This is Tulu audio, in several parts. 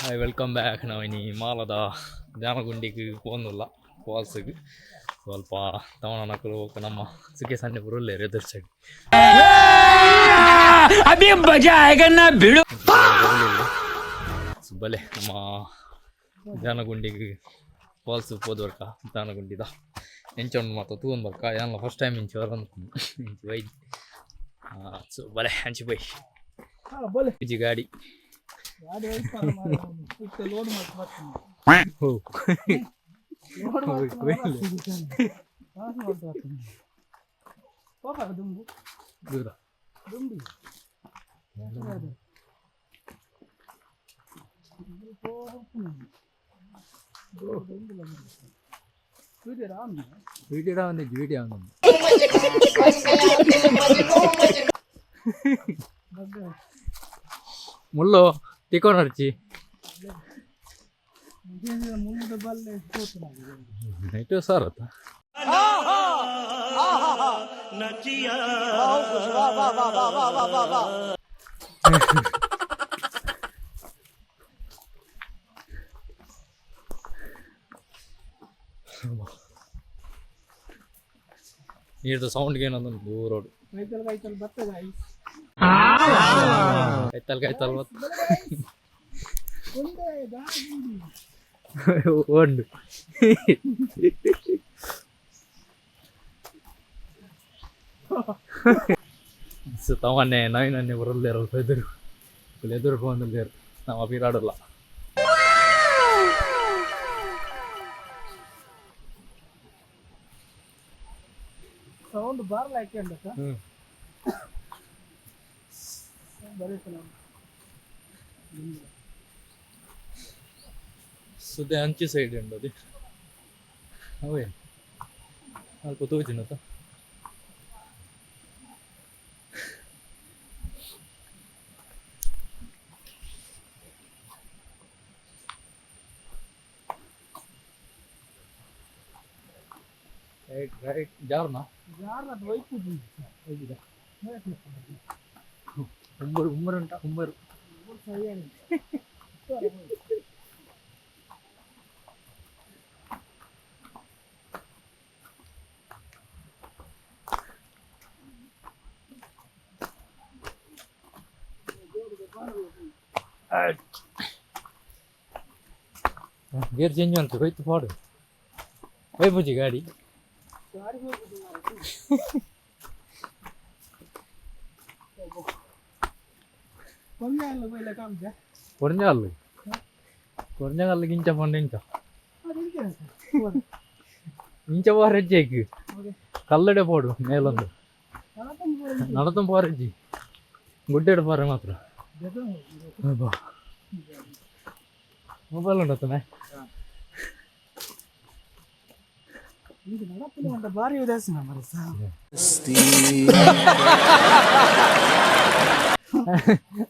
Hi, welcome back. ನಾವು ಇನಿ ಮಾಲದ ಜ್ಞಾನಗುಂಡಿಗೆ ಪೋಂದುಲ್ಲ ಫಾಲ್ಸ್ಗೆ. ಸ್ವಲ್ಪ ತವನಕುಲು ನಮ್ಮ ಸುಖಿ ಸಣ್ಣ ಬರುಲ್ಲೇರು ಎದುರ್ಸಗ್. अभी मजा आएगा ना भिड़ो. ಸೊ ಬಲೆ ನಮ್ಮ ಜ್ಞಾನಗುಂಡಿಗೆ ಫಾಲ್ಸ್ ಪೋದು ಬರ್ಕ. ಜ್ಞಾನಗುಂಡಿದ ಎಂಚ ಉಂಡು ಮಾತ ತೂವೊಂದು ಬರ್ಕ. ಯಾನ್ಲ ಫಸ್ಟ್ ಟೈಮ್ ಇಂಚಿ ಬರಂದು ಇಂಚಿ ಬೈದು. ಸೊ ಬಲೆ ಅಂಚಿ ಪೋಯಿ. ಬಲೆ. ಇಜ್ಜಿ ಗಾಡಿ. ಗಾಡಿ ಲೋಡ್ ಮಾಡ್ತೀನಿ. ಹೋ. ಲೋಡ್. ಹೋಯ್. ಹೋಗ ದುಂಬು. ದೂರ. ದುಂಬಿ. ವೀಡಿಯೋ ಒಂದು ವೀಡಿಯೋ ಒಂದು. ಮುಳ್ಳು ತಿಕ್ಕೊಂಡರ್ಚಿ. ಮುಂದೆ ಬಲ್ಲೆ. ನೈಟು ಸರ್ ಅತ್ತ. ನೀರ್ದ ಸೌಂಡ್ಗೆ ಏನಂದ ದೂರೋಡು. ಕೈತಲ್ ಕೈತಲ್ ಬರ್ತದೆ. ಕೈತಲ್ ಕೈತಲ್ ಬತ್ತ. ಒಂದೇ ದಾರಿ. ಉಂಡು. ಸೊ ತವನ್ನೇ ನವೀನನ್ನೇ ಬರಲ್ಲೇರು ಅಲ್ಪ ಎದುರು ಎದುರು ಬಂದಲ್ಲೇರು. ನಾವು ಅಭಿರಾಡಲ್ಲ. ಸೌಂಡ್ ಬಾರ್ಲ ಹಾಕ್ಯಂಡಕ್ಕ. ಹ್ಞೂ. ಬರೀತಲ್ಲ. ಸುದ್ದಿ ಅಂಚಿ ಸೈಡ್ ಉಂಡು ಅದು. ಅವೇ ಅಲ್ಪ ತೋಜಿನತ. Right right ಜಾರ್ನಾ? ಯಾರ ಒಯ್ಪುಜಿ. ಉಂಬರು ಉಂಬರು ಉಂಟಾ ಉಂಬರು. ಸರಿಯಾಗಿ. ಗೇರ್ ಚೇಂಜ್ ಅಂತ ಹೋಯ್ತು ಪಾಡು ಒಯ್ಪುಜಿ ಗಾಡಿ. ಗಾಡಿ ಹೋಗ್ಬಿಟ್ಟು ಕೊಂಜ ಪೈಲ ಕಾಮ್ಜ. ಕೊರಂಜ ಅಲ್ಲು ಕೊರಂಜ ಕಲ್ಲು ಇಂಚ ಪಂಡ ಇಂಚ. ಅದು ಇಂಚ ಪೋರೆಜ್ಜಿ ಕಲ್ಲಡೆ ಪೋಡು ಮೇಲೊಂದು. ನಡತ ಪೋರೆಜ್ಜಿ ಗುಡ್ಡೆಡ್ ಪೋರೆ ಮಾತ್ರ. ಮೊಬೈಲ್ ಉಂಡತ್ತನೆ. ಈಗ ನಡಪುನ ಉಂಟ ಭಾರಿ ಉದಾಸೀನ ಮರಸ.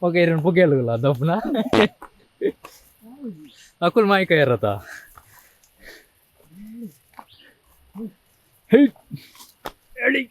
ಓಕೆ ಇರನ್ ಪುಗ್ಗೇಳುಗಲ್ಲ ದಪ್ಪನ ಅಕುಲ್ ಮಾಯಿಕ ಇರತ್ತ. ಹೇ ಹೇಳಿ.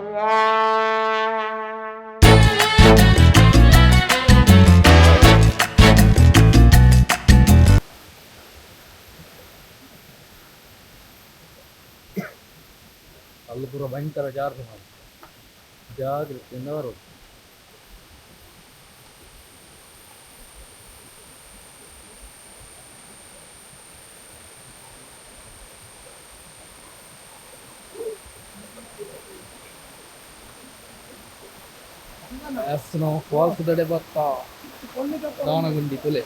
ಅಲ್ಲಿ ಪೂರ ಭಯಂಕರ ಜಾರು ಮಾಡಿ ಜಾಗ್ರತೆಯಿಂದ ಬರೋದು. ನಾವು ಫಾಲ್ಸ್ ದಡೆ ಬತ್ತಾ ದಾನಗುಂಡಿ ತುಲೆ.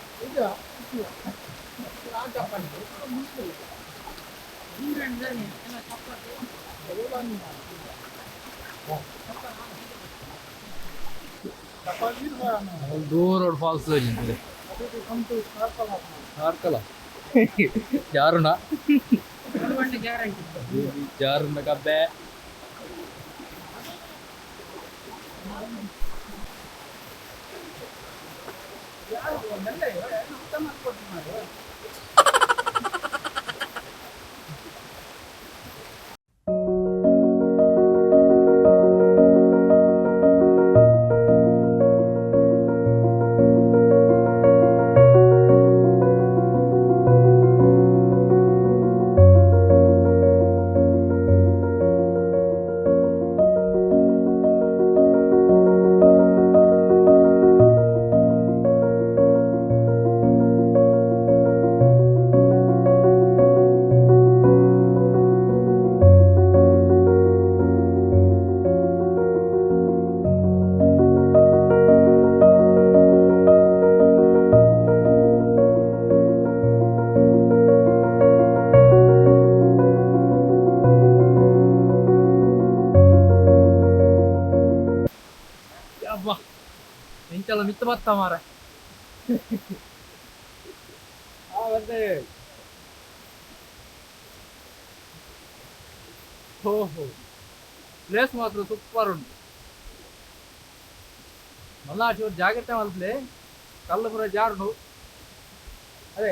ದೂರ ಫಾಲ್ಸ್ ತುಲೆ ಕಾರ್ಕಳ ಜಾರುಣ ಜಾರುಣ ಕಬ್ಬೆ. ಅಬ್ಬಾ ಎಂಚಲ ಮಿತ್ತ ಬತ್ತ ಮಾರ. ಹೋ ಹೋ, ಪ್ಲೇಸ್ ಮಾತ್ರ ಸೂಪರ್ ಉಂಟು. ಮಲ್ಲ ಚೂರು ಜಾಗ್ರತೆ ಮಲ್ಪ್ಲೆ, ಕಲ್ಲುಪುರ ಜಾರುನು. ಅದೇ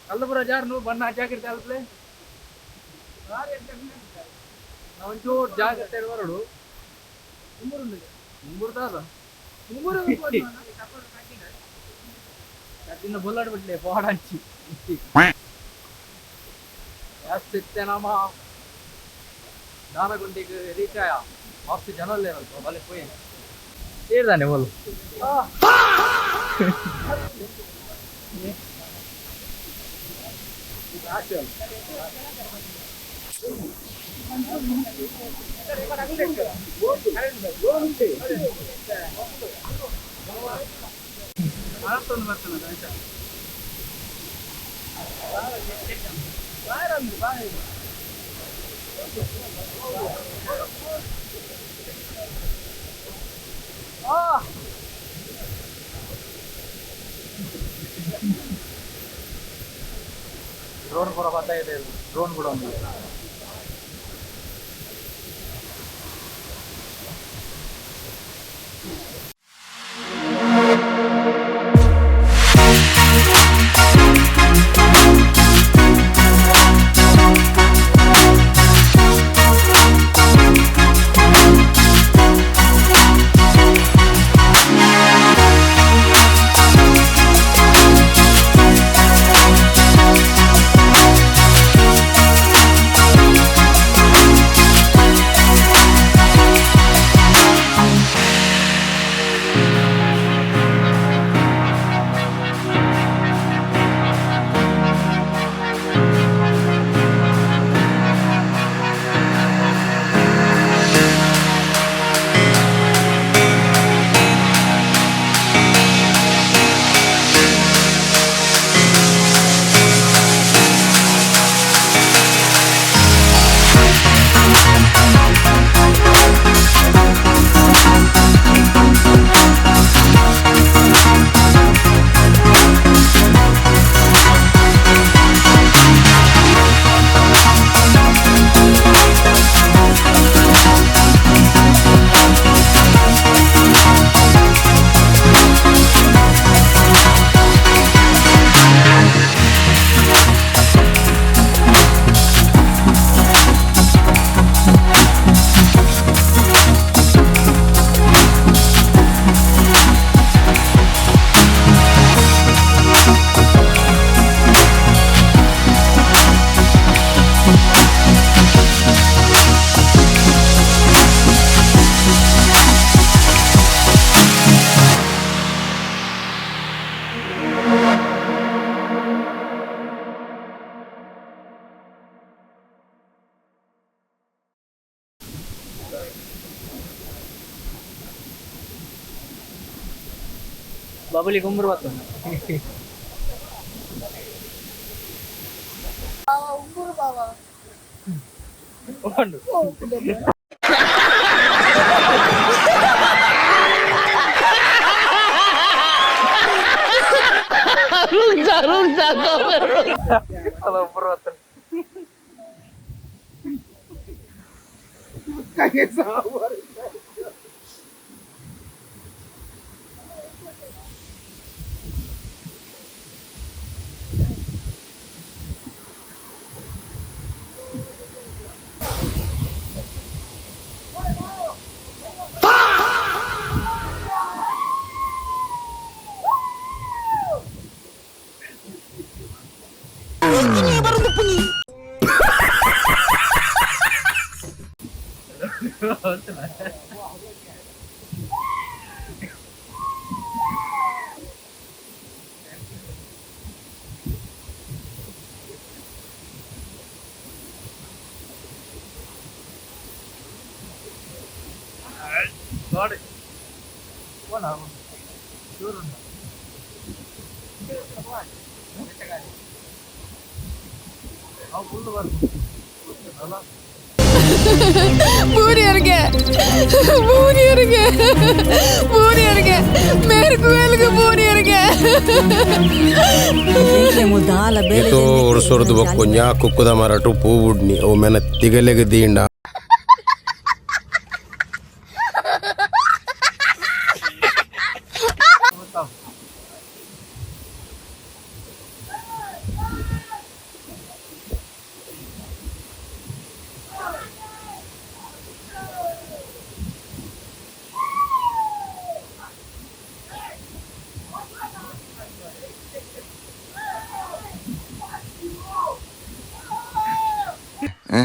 ಕಲ್ಲುಪುರ ಜಾರುನು ಬಣ್ಣ ಜಾಗ್ರತೆ ಅಲ್ಪ್ಲೆ. ಒಂಚೂರು ಜಾಗ್ರತೆ ಬರೋಡು. ಮುಂಗುರ್ದಾದ ಕಟ್ಟಿನ ಬೊಲ್ಲಾಡ್ ಬಿಟ್ಲೆ ಪೋಡಂಚಿ ಜಾಸ್ತಿ ನಮ್ಮ ದಾನಗುಂಡಿಗೆ ರೀಚ್ ಆಯ. ಮಸ್ತ್ ಜನ ಬಲೆ ಪೋಯಿ ಏರ್ದಾನೆ ಬೋಲು. ಡ್ರೋನ್ ಕೂಡ ಬರ್ತಾ ಇದೆ, ಡ್ರೋನ್ ಕೂಡ ಒಂದು. ಬಬಲಿ ಗುಂಬರು ಬರ್ತದೆ. ಬೂರಿಯರಿಗೆ ಬೂರಿಯರಿಗೆ ಬೂರಿಯರಿಗೆ ಮೇರ್ಕುವೇಲ್ಗೆ ಬೂರಿಯರಿಗೆ. ಏತೋ ವರ್ಷದ ಬೊಕ್ಕೊಂಜ ಕುಕ್ಕುದ ಮರಟು ಪೂ ಬುಡ್ನಿ ಅವು ಮೆನ ತಿಗಲೆಗ್ ದೀಂಡ.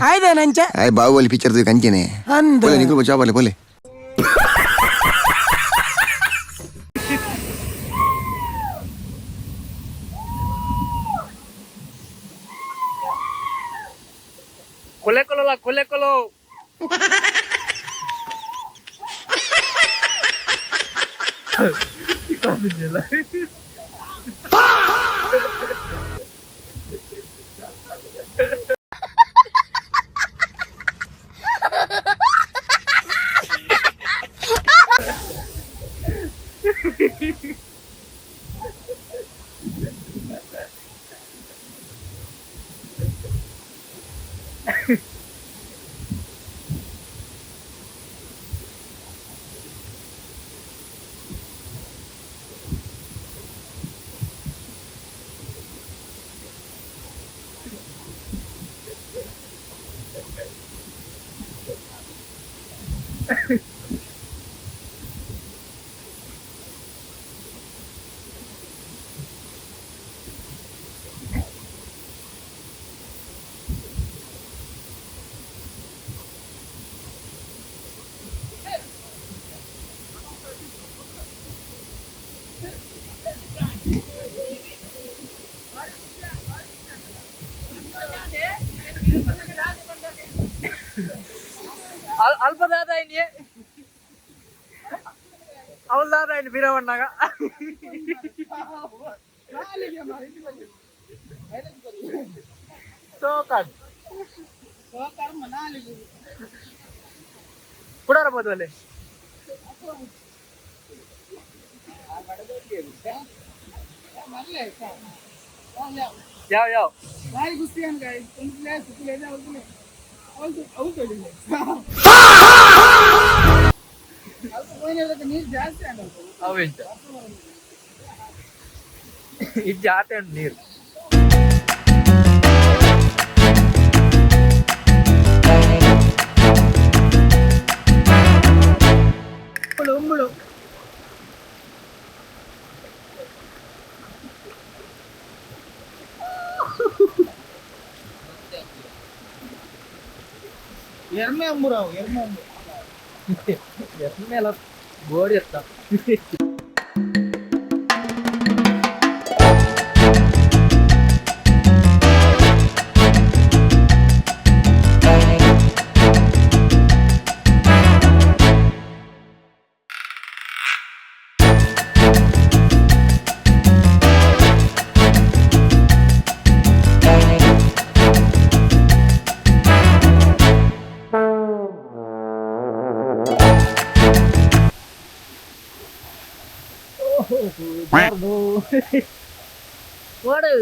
ಆಯ್ದ ನಂಚ. ಆಯ್ ಬಾಹುಬಲಿ ಪಿಕ್ಚರ್ ಕಂಚನೆ. ಅಂದ್. ಪೋಲೆ ನಿಕುಲು ಚಾಬಲೆ ಪೋಲೆ. ಕೊಲೆ ಕೊಲಲ್ಲ ಕೊಲೆ ಕೊಲೋ. ಅಲ್ಪ ದಾದ ಇನಿ ಅವಳ ದಾದ ಇನಿ ಬೀರವಣ್ಣಾಗ. ಸೋಕಾಡ್ ಕುಡಾರಬಹುದು ಅಲ್ಲಿ. ಯಾವ ಯಾವ ಅವೆಂಚ ಇಜ್ಜಿ ಆಟೆ ಉಂಟು ನೀರು. ಉಂಬುಳು. ಎರ್ಮೆ ಅಂಬುರಾವು ಎರ್ಮೆ ಅಂಬು. ಎಮ್ಮೆಲ ಗೋಡಿ ಎತ್ತ. ಓಡು.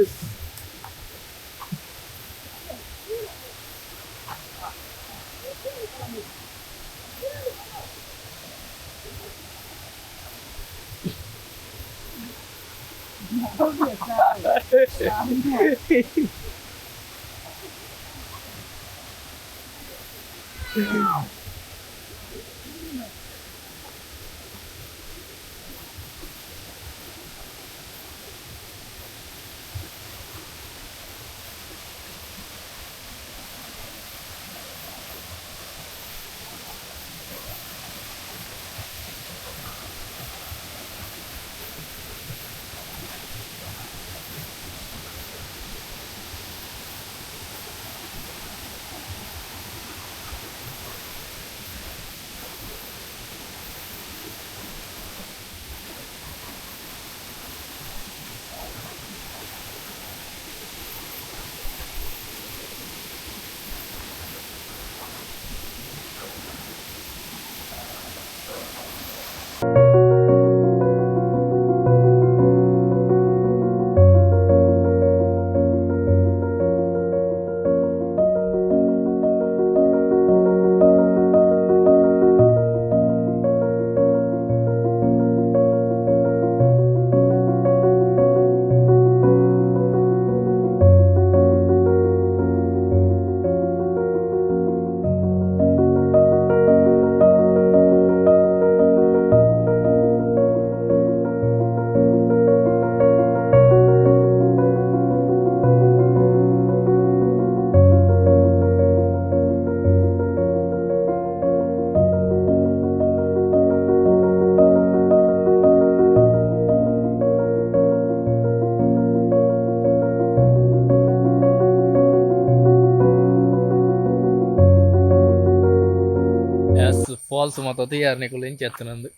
ಎಸ್, ಫಾಲ್ಸ್ ಮಾತ ತಯಾರ್ ನಿಕುಲು ಇಂಚ ಎತ್ತನಂದು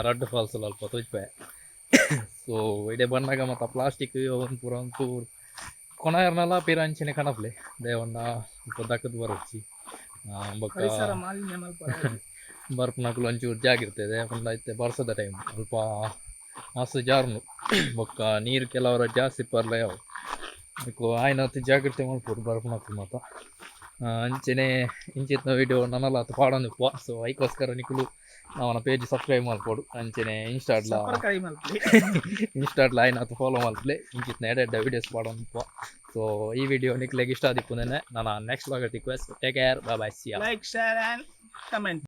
ರಡ್ಡ್ ಫಾಲ್ಸ್ ಅಲ್ಪ ತೋಜ್ಪೆ. ಸೊ ಇಡೆ ಬನ್ನಗ ಮತ್ತ ಪ್ಲಾಸ್ಟಿಕ್ ಒಂದು ಪೂರ ಒಂಚೂರು ಕೊಣಯರ್ನಲ ಪಿರ ಅಂಚನೆ ಕಣಪ್ಲೆ ದೇವಣ್ಣ ಅಲ್ಪ ದಕ್ಕದ್ ಬರೊಚ್ಚಿ ಬೊಕ್ಕ ಪರಿಸರ ಮಾಲಿನ್ಯ ಮಲ್ಪರ. ಬರ್ಪುನಕುಲು ಒಂಚೂರು ಜಾಗಿರ್ತದೆ ಪಂಡ ಇತ್ತೆ ಬರ್ಸದ ಟೈಮ್, ಅಲ್ಪ ಮಸ್ತ್ ಜಾರುಂಡು. ಬೊಕ್ಕ ನೀರು ಕೆಲವರ ಜಾಸ್ತಿ ಪರ್ಲೆ ಅವು ಬೊಕ್ಕ ಆಯ್ನತ್ ಜಾಗ್ರತೆ ಮಲ್ಪೊಡು ಬರ್ಪುನಕುಲು ಮಾತ. ಅಂಚನೆ ಇಂಚಿತ್ತಿನ ವೀಡಿಯೋ ನನಲಾತ್ ಪಾಡೊಂದಿಪ್ಪುವ. ಸೊ ಐಕೋಸ್ಕರ ನಿಕುಲು ನಮನ ಪೇಜ್ ಸಬ್ಸ್ಕ್ರೈಬ್ ಮಲ್ಪೊಡು. ಅಂಚನೆ ಇನ್ಸ್ಟಾಡ್ಲ ಸಪ್ಪರಕಾಯಿ ಮಲ್ಪಿ. ಇನ್ಸ್ಟಾಡ್ಲ ಆಯ್ನಾತ್ ಫಾಲೋ ಮಲ್ಪಲೆ. ಇಂಚಿತ್ತಿನ ಎಡ್ಡೆ ಎಡ್ಡೆ ವೀಡಿಯೋಸ್ ಪಾಡೊಂದಿಪ್ಪುವ. ಸೊ ಈ ವಿಡಿಯೋ ನಿಕ್ಲೆಗ್ ಇಷ್ಟ ಆದಿಪ್ಪುಂದೇನೆ. ನಾನು ನೆಕ್ಸ್ಟ್ ವ್ಲಾಗ್ ತಿಕ್ಕುವೆ. Take care, bye bye, see. Like, share and comment.